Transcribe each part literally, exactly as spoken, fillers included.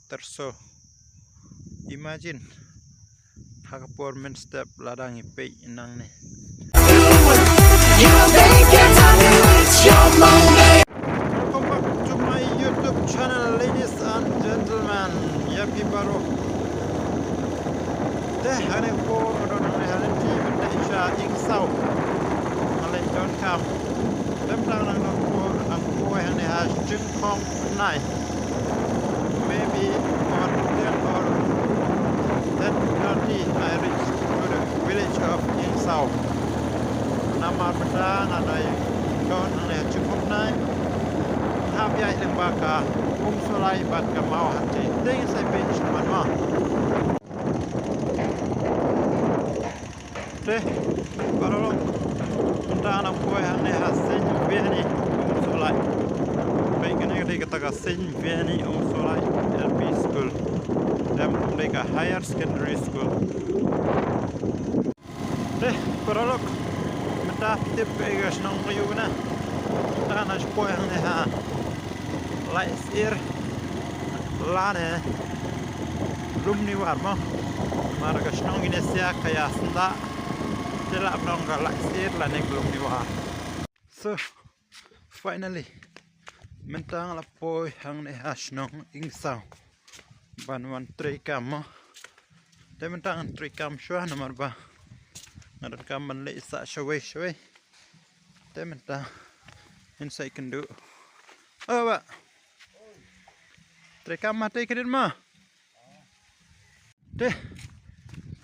Terso. Imagine, ha ka por mynstep la dang ïa peit nangne. Welcome back to my YouTube channel, ladies and gentlemen. Ïa phi baroh. Te hangne por nga don hangne ha lynti mynta sha ing saw. Nga leit donkam. Te mynta nga dang por, nga por hangne ha jingkhong nai. Maybe about ten or ten thirty I reach to the village of Ingsaw. Namar mynta nga dang don hangne ha jingkhong nai. Hap ïaid lyngba ka Umsolai bad ka Mawhati. Te ngin sa peit shaman mo. Te, paralok, mynta nga dang poi hangne ha Saint Vianney Umsolai. Peit kane ka dei kata ka Saint Vianney Umsolai L P School. Em, dei ka Higher Secondary School. Te, paralok, mynta phi tip kaei ka shnong ka ïa u na. Mynta nga dang shu poi hangne ha Laitsier lane Lumniwar mo. Namar ka shnong Indonesia ka ïa syndah. Te la pynlong ka Laitsier lane ka Lumniwar. So, finally, mynta nga la poi hangne ha shnong Ingsaw ban wan trei kam mo. Te mynta ngan trei kam shuwa namar ba nga donkam ban leit sah shawei shawei. Te mynta ngin sa ïakynduh. Oh, ba. Trei kam ma, trei kredit ma. Te,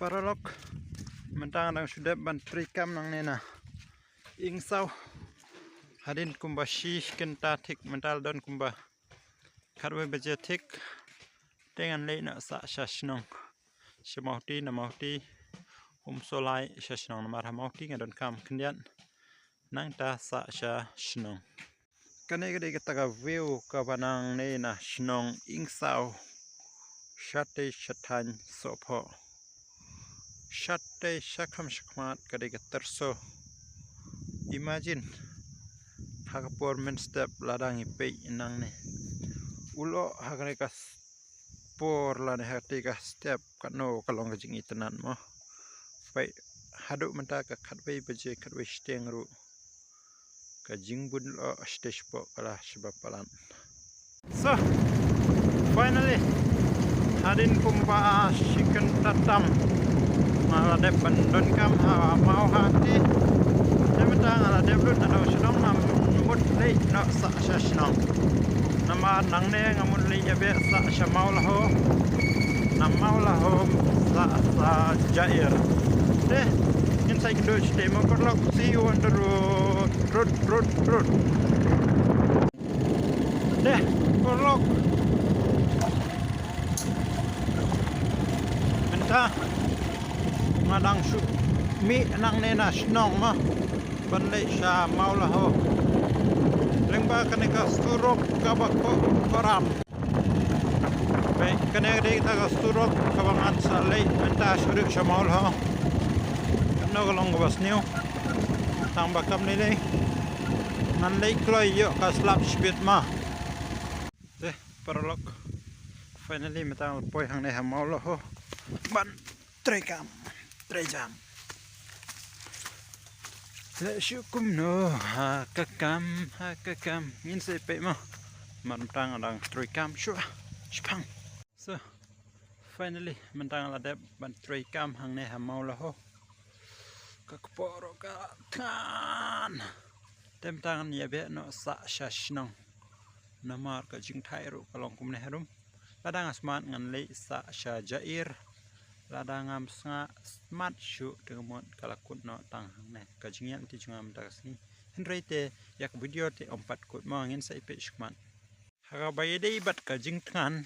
paralok, mynta nga dang shu dep ban trei kam nangne na Ingsaw. Hadien kumba shi kynta thik, mynta la don kumba khatwei baje thik. Te ngan leit noh sah sha shnong. Sha Mawhati, na Mawhati, Umsolai sha shnong, namar ha Mawhati nga donkam khyndiat. Nangta sah sha shnong. Kane ka dei kata ka view kaba nangne na shnong Ingsaw. Shatei shataiñ sohphoh. Shatei shakham shakhmat ka dei ka Terso. Imagine, ha ka por mynstep la dang ïa peit nangne. U lyoh ha kane ka por lane ha kata ka step, katno ka long ka jingitynnad mo. Peit, haduh mynta ka khatwei baje, khatwei shiteng ruh ka jingbun lyoh shatei shapoh ka la shaba palat. So, finally, hadien kumba shi kynta tam nga la dep ban donkam ha Mawhati. Te mynta nga la dep lut na shnong, nga mut leit noh sah sha shnong. Namar nangne nga mut leit ïa beh sah sha Mawlaho. Na Mawlaho sah sha Jair. Te ngin sa ïakynduh shatei mo paralok, see you on the road. Road, road, road. Te paralok, mynta nga dang shu mih nangne na shnong mo ban leit sha Mawlaho. Lyngba kane ka surok kaba ko-, koram. Peit, kane ka dei kata ka surok kaba ngan sa leit mynta sha, sha Mawlaho. Kano ka long kaba sniew. Tang ba kam lei lei ngan leit kloi ïoh ka slap shibit ma. Te paralok, finally mynta nga la poi hangne ha Mawlaho ban trei kam, trei jam. Leh shuh kumno ha ka kam, ha ka kam. Ngin sa peit mo. Namar mynta nga dang trei kam shuwa shipang. So, finally mynta nga la dep ban trei kam hangne ha Mawlaho. Ka kpoh ruh ka thngan. Te mynta ngan ïa beh noh sah sha shnong. Namar ka jingthait ruh ka long kumne harum. Lada nga smat ngan leit sah sha Jair. Lada ngam smat shuh te ka mut ka la kut noh tang hangne. Ka jingïaid lynti jong nga mynta ka sngi. Hynrei te ïa ka video te ym pat kut mo, ngin sa ïa peit shakhmat. Ha kaba ïadei bad ka jingthngan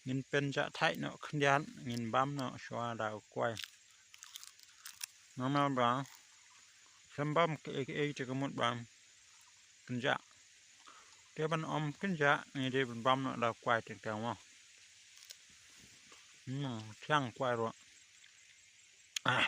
ngin pynjah thait noh khyndiat, ngin bam noh shuwa da u kwai. Namar ba shem bam kiei kiei te ka mut ba kynjah. Te ban ym kynjah ngi dei ban bam noh da u kwai teng teng mo. Hmm, thiang kwai ruh. Ah.